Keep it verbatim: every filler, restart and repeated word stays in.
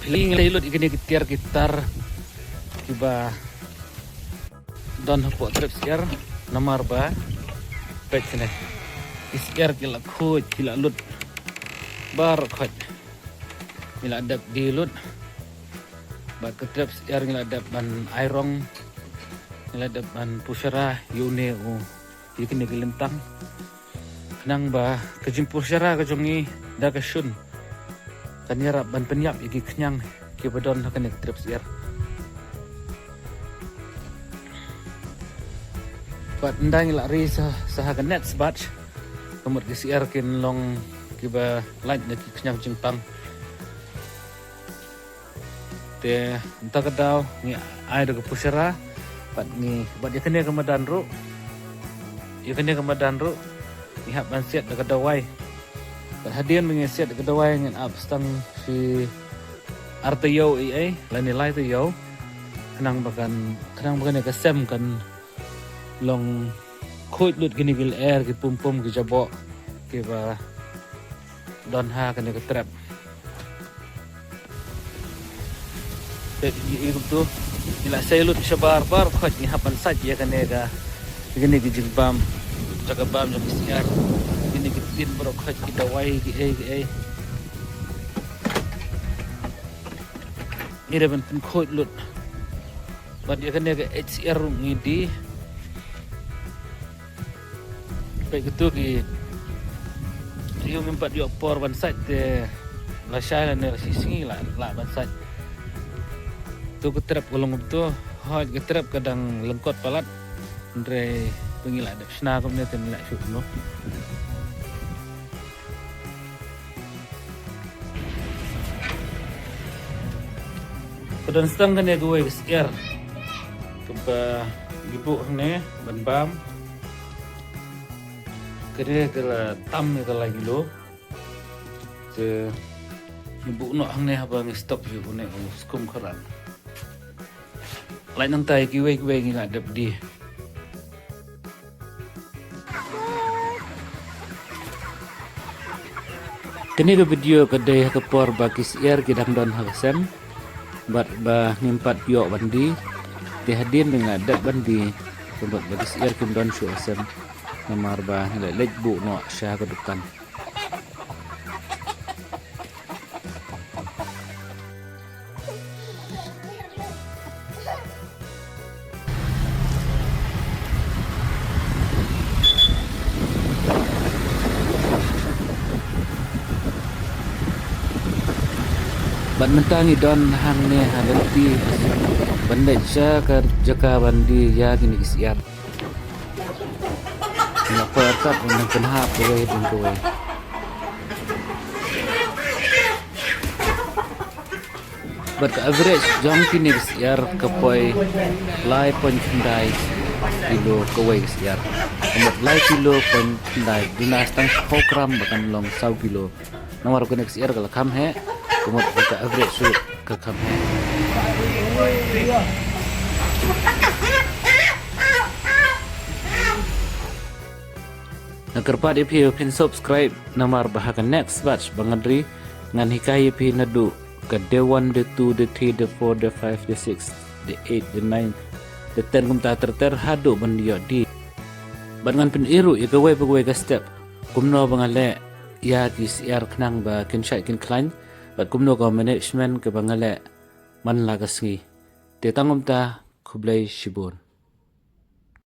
Phi la ïohi lut ïa kine ki tiar ki tar kiba don hapoh trep syiar, namar ba peit shane. Ki syiar ki la khuid, ki la lut baroh khoit. Ngi la dep die lut. Bad ka trep syiar ngi la dep ban airong, ngi la dep ban pushara ïa une u, ïa kine ki lyntang. Khnang ba ka jingpushara ka jong ngi da ka shun kan ïarap ban pynïap ïa ki khñiang kiba don ha kane ka trep syiar. Bad ynda ngi la ri sa, sa ha ka next batch, ka mut ki syiar kin long kiba lait na ki khñiang jingpang. Te mynta ka daw ngi ai da ka pushara bad ngi, bad ïa kane ka madan ruh, ïa kane ka madan ruh ngi hap ban siat da ka dawai. Bad hadien ba ngi siat da ka dawai ngin ap tang shi ar taïew ei ei lane lai taïew, khnang ba kan, khnang ba kane ka sem kan long khuid lut kine ki lyer, ki pum pum, ki jaboh kiba don ha kane ka trep. Te ïa kumtu ngi la sei lut shabar bar khoit, ngi hap ban sait ïa kane ka, kane ka jingbam, jaka bam jong ki syiar, kine ki tin baroh khoit, ki dawai, ki ei ki ei. Ngi dei ban pynkhuid lut. Bad ïa kane ka H C R ruh ngi die. Peit kito ki, ïa ngim pat ïoh por ban sait te lashai lane la shisngi la, la ban sait. To ka trep ka long kumto, hooid ka trep ka dang lyngkot palat. Hynrei ba ngi la dep shna kumne te ngi la shu kumno. Ka don stang kane kawei ka syiar kaba ngi buh hangne ban bam. Kane ka la tam ïa ka lai kilo. Te ngi buh noh hangne haba ngi stock ïa une u skum kharan. Lait nangta ïa kiwei kiwei ngi la dep die. Kane ka video ka dei ha ka por ba ki syiar ki dang don ha ka sem bad ba ngim pat ïoh ban die. Te hadien ba ngi la dep ban die, ka mut ba ki syiar kim don shuh ha sem, namar ba ngi la leit buh noh sha ka dukan. Bad mynta ngi don hangne ha lynti ban leit sha ka jaka ban die ïa kine ki syiar. Ngi la poi artat ban pynhap kawei dang kawei. Bad ka average jong kine ki syiar ka poi lai point khyndai kilo kawei ka syiar. Ka mut lai kilo point khyndai, duna tang shiphew gram ba kan long saw kilo. Namar kane ka syiar ka la kham heh, ka mut ka average ruh ka kham heh. Nga kyrpad ïa phi ba phin subscribe, namar ba ha ka next batch ba ngan ri ngan hikai ïa phi naduh ka day one, day two, day three, day four, day five, day six, day eight, day nine, day ten, kumta ter ter haduh ban ïoh die. Bad ngan pyni ruh ïa kawei pa kawei ka step kumno ba nga leh ïa ki syiar khnang ba kin shait kin khlaiñ, bad kumno ka management kaba nga leh man la ka sngi. Te tang kumta, khublei shibun.